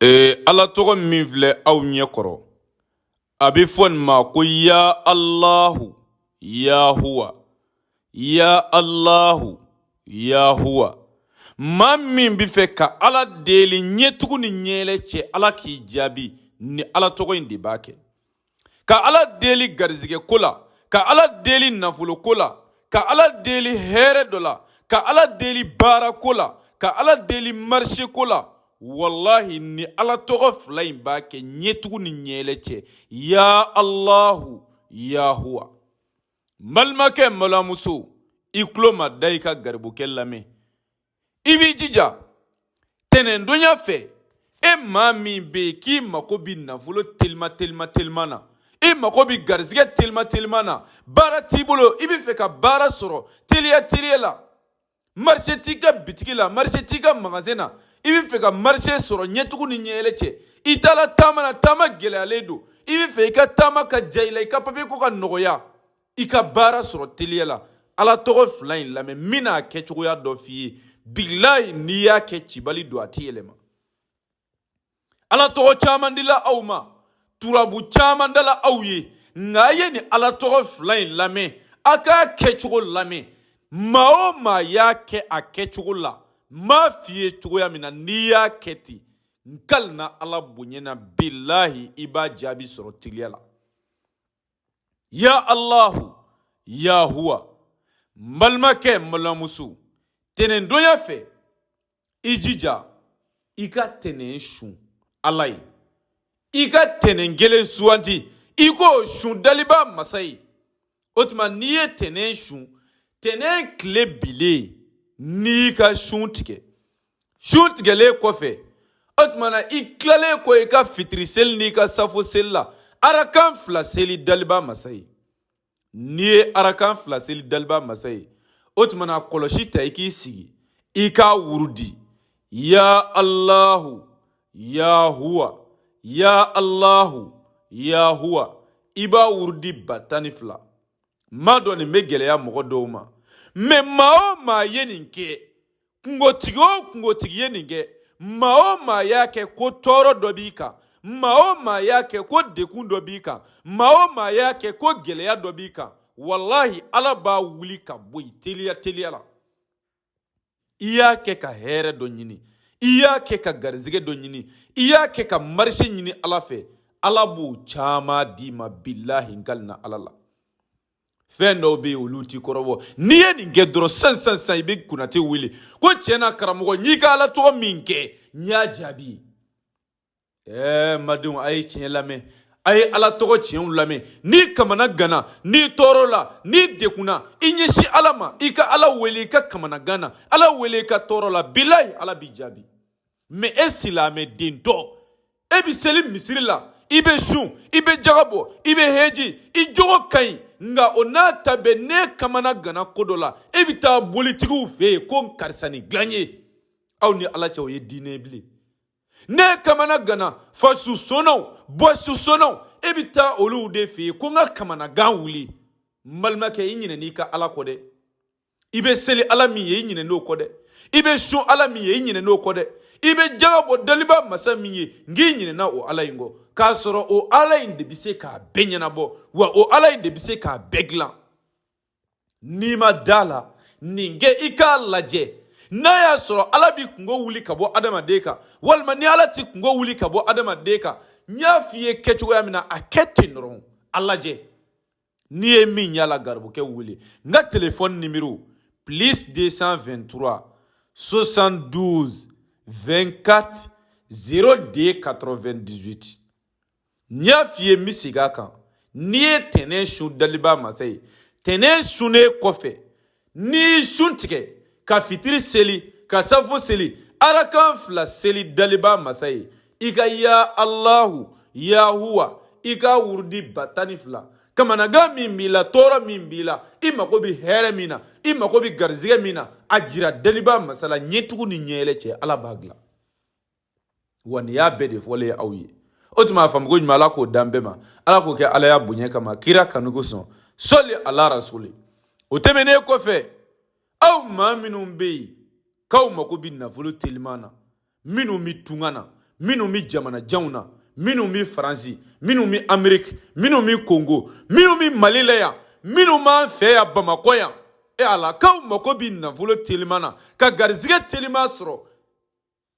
Ee Ala tɔgɔ min filɛ aw ɲɛ kɔrɔ, a bɛ fɔ nin ma ko ya Alahu ya huwa, ya Alahu ya huwa. Maa min bɛ fɛ ka Ala deli ɲɛtugu ni ɲɛyɛlɛ cɛ, Ala k'i jaabi, ni Ala tɔgɔ in de b'a kɛ. Ka Ala deli garizigɛ ko la, ka Ala deli nafolo ko la, ka Ala deli hɛrɛ dɔ la, ka Ala deli baara ko la, ka Ala deli marché ko la, walahi ni Ala tɔgɔ fila in b'a kɛ ɲɛtugu ni ɲɛyɛlɛ cɛ, ya Alahu ya huwa. N balimakɛ, n balimamuso, i tulo ma da i ka garibukɛ lamɛn. I b'i jija tɛnɛndonya fɛ, e maa min bɛ yen k'i mako bɛ nafolo telima telima telima na, i mako bɛ garizigɛ telima telima na, baara t'i bolo, i bɛ fɛ ka baara sɔrɔ teliya teliya la, marché t'i ka bitigi la, marché t'i ka magasin na, i bɛ fɛ ka marché sɔrɔ ɲɛtugu ni ɲɛyɛlɛ cɛ, i taala taama na, taama gɛlɛyalen don, i bɛ fɛ i ka taama ka diya i la, i ka papiye ko ka nɔgɔya, i ka baara sɔrɔ teliya la, Ala tɔgɔ fila in lamɛn, n bɛna a kɛcogoya dɔ f'i ye. Bilayi, n'i y'a kɛ, cibali don, a t'i yɛlɛma. Ala tɔgɔ caman dila aw ma, turabu caman dala aw ye, nka a ye nin Ala tɔgɔ fila in lamɛn, a k'a kɛcogo lamɛn. Maa o maa y'a kɛ a kɛcogo la, n b'a f'i ye cogoya min na, n'i y'a kɛ ten, n kalina Ala bonya na, bilahi i b'a jaabi sɔrɔ teliya la. Ya Alahu ya huwa. N balimakɛ, n balimamuso, tɛnɛndonya fɛ, i jija i ka tɛnɛn sun Ala ye, i ka tɛnɛn kelen suganti, i k'o sun daliba masa ye. O tuma n'i ye tɛnɛn sun, tɛnɛn tile bilen, n'i ka sun tigɛ, sun tigɛlen kɔfɛ, o tuma na i tilalen kɔ i ka fitiri seli n'i ka safo seli la, arakan fila seli daliba masa ye. N'i ye arakan fila seli daliba masa ye, o tuma na kɔlɔsi ta, i k'i sigi, i k'a wurudi: ya Alahu ya huwa, ya Alahu ya huwa. I b'a wurudi 12000. N b'a dɔn nin bɛ gɛlɛya mɔgɔ dɔw ma, mɛ maa o maa ye nin kɛ, kungotigi o kungotigi ye nin kɛ, maa o maa y'a kɛ ko tɔɔrɔ dɔ b'i kan, maa o maa y'a kɛ ko dekun dɔ b'i kan, maa o maa y'a kɛ ko gɛlɛya dɔ b'i kan, walahi Ala b'a wuli ka bɔ yen teliya teliya la. I y'a kɛ ka hɛrɛ dɔ ɲini, i y'a kɛ ka garizigɛ dɔ ɲini, i y'a kɛ ka marché ɲini Ala fɛ, Ala b'o caman d'i ma. Bilahi, n kalina Ala la, fɛn dɔw bɛ yen, olu t'i kɔrɔbɔ. N'i ye nin kɛ dɔrɔn, sisan sisan sisan, i bɛ Konate wele ko tiɲɛ na karamɔgɔ, n y'i ka Ala tɔgɔ min kɛ, n y'a jaabi. Ɛɛ n badenw, a ye tiɲɛ lamɛn, a ye Ala tɔgɔ tiɲɛw lamɛn. N'i kamana ganna, n'i tɔɔrɔ la, n'i degunna, i ɲɛsin Ala ma, i ka Ala wele i ka kamana gan na, Ala wele i ka tɔɔrɔ la, bilayi Ala b'i jaabi. Mɛ e silamɛ den tɔ, e bɛ seli misiri la, i bɛ sun, i bɛ jaga bɔ, i bɛ heji, i jogo ka ɲi, nka o n'a ta bɛɛ, n'e kamana ganna ko dɔ la, e bɛ taa bolitigiw fɛ yen ko karisa nin dilan ye. Aw ni Ala cɛ, o ye diinɛ ye bilen? N'e kamana ganna, fasu sɔnnaw, bɔsu sɔnnaw, e bɛ taa olu de fɛ yen ko n ka kamanagan wuli. N balimakɛ, i ɲinɛn'i ka Ala kɔ dɛ. I bɛ seli Ala min ye, i ɲinɛn'o kɔ dɛ. I bɛ sun Ala min ye, i ɲinɛn'o kɔ dɛ. I bɛ jaga bɔ daliba masa min ye, n k'i ɲinɛna o Ala in kɔ, k'a sɔrɔ o Ala in de bɛ se k'a bɛɛ ɲɛnabɔ, wa o Ala in de bɛ se k'a bɛɛ dilan. N'i ma da la, nin kɛ, i k'a lajɛ n'a y'a sɔrɔ Ala bɛ kunko wuli ka bɔ adamaden kan, walima ni Ala tɛ kunko wuli ka bɔ adamaden kan. N y'a f'i ye kɛcogoya min na, a kɛ ten dɔrɔn, a lajɛ. N'i ye min y'a la, garibukɛ wele. N ka telefɔni nimero: plus 223 72 24 02 98. N y'a f'i ye, n bɛ segin a kan. N'i ye tɛnɛn sun daliba masa ye, tɛnɛn sunnen kɔfɛ, n'i y'i sun tigɛ ka fitiri seli, ka safo seli, arakan fila seli daliba masa ye, i ka ya Alahu ya huwa, i ka wurudi 12000. Kamanagan min b'i la, tɔɔrɔ min b'i la, i mago bɛ hɛrɛ min na, i mago bɛ garizigɛ min na, a jira daliba masa la. Ɲɛtugu ni ɲɛyɛlɛ cɛ, Ala b'a dilan. Wa nin y'a bɛɛ de fɔlen ye aw ye. O tuma a faamuko ɲuman, Ala k'o d'an bɛɛ ma. Ala k'o kɛ Ala y'a bonya kama, kira kanu kosɔn, sɔli ala rasuli. O tɛmɛnen kɔfɛ, aw maa minnu bɛ yen k'aw mako bɛ nafolo teliman na, minnu bɛ tunga na, Minnu bɛ jamana janw na, minnu bɛ Faransi, minnu bɛ Ameriki, minnu bɛ Kongo, minnu bɛ Mali la yan, minnu b'an fɛ yan Bamakɔ yan, e Ala, k'aw mako bɛ nafolo teliman na, ka garizigɛ teliman sɔrɔ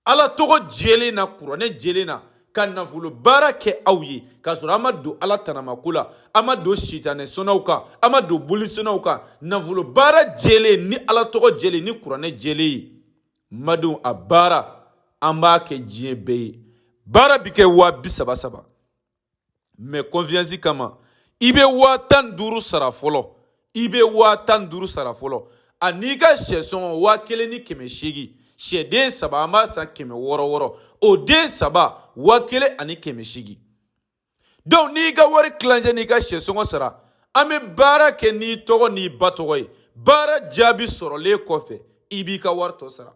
Ala tɔgɔ jɛlen na, kuranɛ jɛlen na, ka nafolo baara kɛ aw ye, k'a sɔrɔ an ma don Ala tanamako la, an ma don sitanɛ sɔnnaw kan, an ma don bolisɔnnaw kan. Nafolo baara jɛlen ni Ala tɔgɔ jɛlen ni kuranɛ jɛlen ye, n badenw, a baara an b'a kɛ diɲɛ bɛɛ ye. Baara bi kɛ 30 000 saba, mais confiance kama i bɛ 15 000 sara fɔlɔ, i bɛ 15 000 sara fɔlɔ, ani ka sɛ sɔngɔ 1800. Sɛden saba, an b'a san 600 wɔɔrɔ, o den saba 1800. Donc n'i ka wari tilancɛ n'i ka sɛ sɔngɔ sara, an bɛ baara kɛ n'i tɔgɔ n'i ba tɔgɔ ye. Baara jaabi sɔrɔlen kɔfɛ, i b'i ka wari tɔ sara.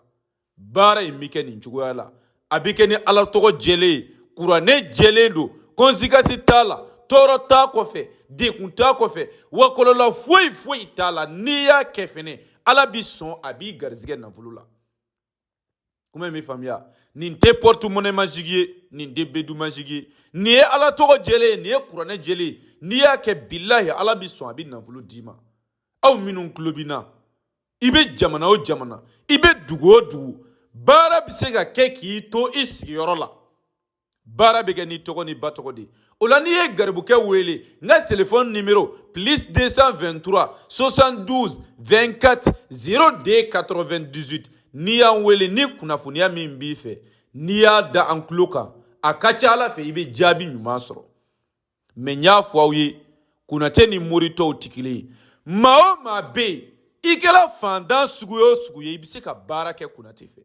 Baara in bɛ kɛ nin cogoya la, a bɛ kɛ ni Ala tɔgɔ jɛlen ye, kuranɛ jɛlen don, conséquence t'a la, tɔɔrɔ t'a kɔfɛ, dekun t'a kɔfɛ, wa kɔlɔlɔ foyi foyi t'a la. N'i y'a kɛ fɛnɛ, Ala bi sɔn, a b'i garizigɛ nafolo la. Kuma in bɛ faamuya? Nin tɛ porte-monnaie magique ye, nin tɛ bedu magique ye, nin ye Ala tɔgɔ jɛlen ye, nin ye kuranɛ jɛlen ye. N'i y'a kɛ, bilahi, Ala bi sɔn, a bɛ nafolo d'i ma. Aw minnu tulo bɛ na, i bɛ jamana o jamana, i bɛ dugu o dugu, baara bɛ se ka kɛ k'i to i sigiyɔrɔ la. Baara bɛ kɛ n'i tɔgɔ ni ba tɔgɔ de ye. O la, n'i ye garibukɛ wele, n ka telefɔni nimero plus 223 72 24 02 98. N'i y'an wele ni kunnafoniya min b'i fɛ, n'i y'a da an tulo kan, a ka ca Ala fɛ, i bɛ jaabi ɲuman sɔrɔ. Mais n y'a fɔ aw ye, Konatɛ ni mori tɔw tɛ kelen ye. Maa o maa bɛ yen, i kɛra fantan sugu o sugu ye, i bɛ se ka baara kɛ Konatɛ fɛ.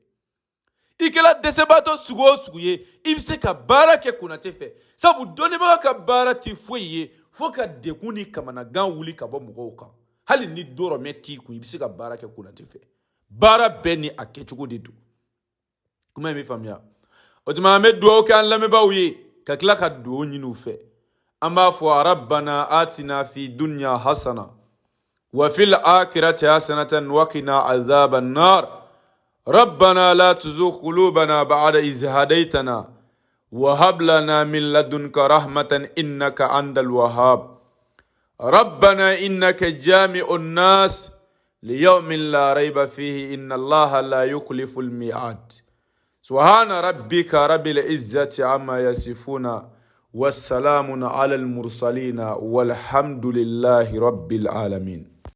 I kɛra dɛsɛbaatɔ sugu o sugu ye, i bɛ se ka baara kɛ Konatɛ fɛ, sabu dɔnnibaga ka baara tɛ foyi ye fo ka degun ni kamanagan wuli ka bɔ mɔgɔw kan. Hali ni dɔrɔmɛ t'i kun, i bɛ se ka baara kɛ Konatɛ fɛ. Baara bɛɛ ni a kɛcogo de don. Kuma in bɛ faamuya? O tuma, an bɛ dugawu kɛ an lamɛnbaaw ye, ka tila ka dugawu ɲini u fɛ. An b'a fɔ: rabbana atina fi dunya hasana wa fil akhirati hasanatan wa qina azaban nar. Rabbana la tuzugh qulubana ba'da iz hadaytana wa hab lana min ladunka rahmatan innaka antal wahhab. Rabbana innaka jami'un nas liyawmin la rayba fihi inna Allaha la yukhliful mi'ad. Subhana rabbika rabbil izzati amma yasifuna wassalamun ala al mursalina walhamdulillahi rabbil alamin.